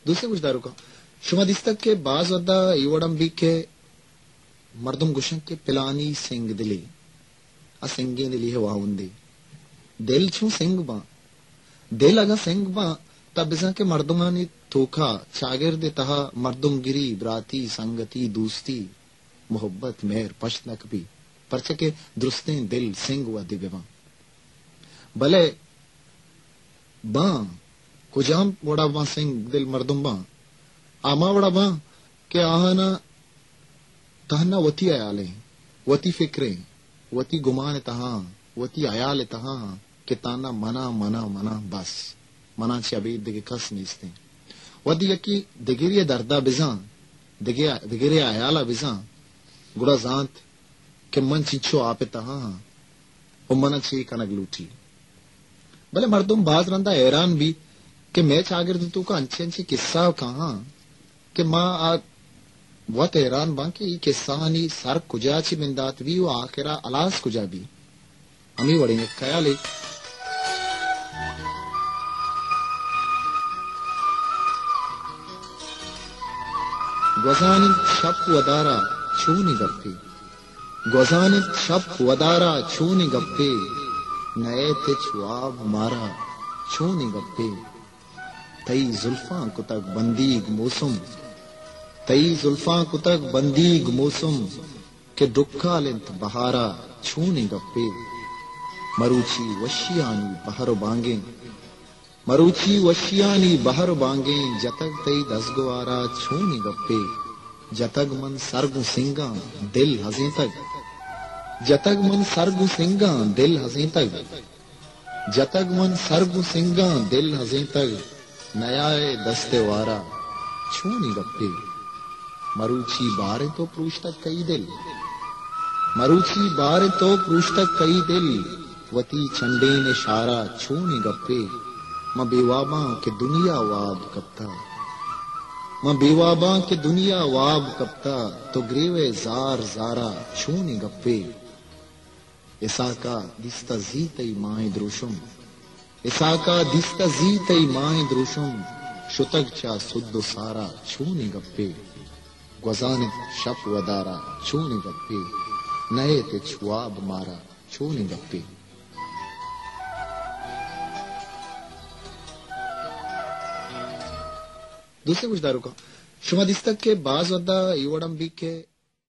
دوستیں گوشداروکاں، شما دیستگ کہ باز وھدا اے وڑ ہم بیت کہ مردم گوشنت کہ پلانی سنگ دلے، آ سنگیں دلے ءِ واہندے۔ دل چوں سنگ باں؟ دل اگاں سنگ باں، تہ بزاں کہ مردمانی توکا، چاگرد ءِ تہا مردمگری، براتی، سنگتی، دوستی، محبت، مہر پشت نہ کپی، پرچا کہ درستیں دل سنگ وھدے بہ باں۔ بلے باں، کجام وڑا باں سنگ دل مردم باں؟ ہما وڑا باں کہ آہانا تہنا وتی ہیالیں، وتی فکریں، وتی گمان ءِ تہا، وتی ہیال ءِ تہا کہ تہنا منا، منا، منا بس۔ منا چہ ابید دگہ کس نیستیں۔ وھدے یکے دگرے ءِ دردا بزاں، دگہ، دگرے ءِ ہیالا بزاں، گڑا زانت کہ من چنچو آپ ءِ تہا آں و منا چے کنگ لوٹی۔ بلے مردم باز رندا حیران بیت کہ مئے چاگرد ءِ توکا انچیں انچیں کسہ کاہاں کہ ما آ وت حیران باں کہ اے کسہانی سر کجا چہ بندات بی و آخرا ہلاس کجا بی۔ ہمے وڑیں یک خیالے۔ گوزان انت شپ ودارا چونیں گپے۔ گوزان انت شپ ودارا چونیں گپے۔ نئیت ہچ واب مارا چونیں گپے۔ تئی زلفاں کتگ بندیگ موسم، تئی زلفاں کتگ بندیگ موسم، کہ ڈکال انت بہارا چونیں گپے۔ مروچی وشیانی بہر و بانگیں، مروچی وشیانی بہر و بانگیں، جتگ تئی دزگوارا چونیں گپے۔ جتگ من سر گوں سنگاں دل ہزینتگ، جتگ من سر گوں سنگاں دل ہزینتگ۔ جتگ من سر گوں سنگاں دل ہزینتگ، نیائے دست ءِ وارا چونیں گپے۔ مروچی باریں تو پروشتگ کئی دل، مروچی باریں تو پروشتگ کئی دل، وتی چنڈین ءِ شارا چونیں گپے۔ من بے واباں کہ دنیا واب کپتا، من بے واباں کہ دنیا واب کپتا، تو گریوئے زار زارا چونیں گپے۔ اساکا دیستہ زی تئی ماہیں دروشم، اساکا دیستہ زی تئی ماہیں دروشم، شتگ چہ سد و سارا چونیں گپے۔ گوزان انت شپ ودارا چونیں گپے، نئیت ہچ واب مارا چونیں گپے۔ دوستیں گوشداروکاں، شما دیستگ کہ باز وھدا اے وڑ ہم بیت کہ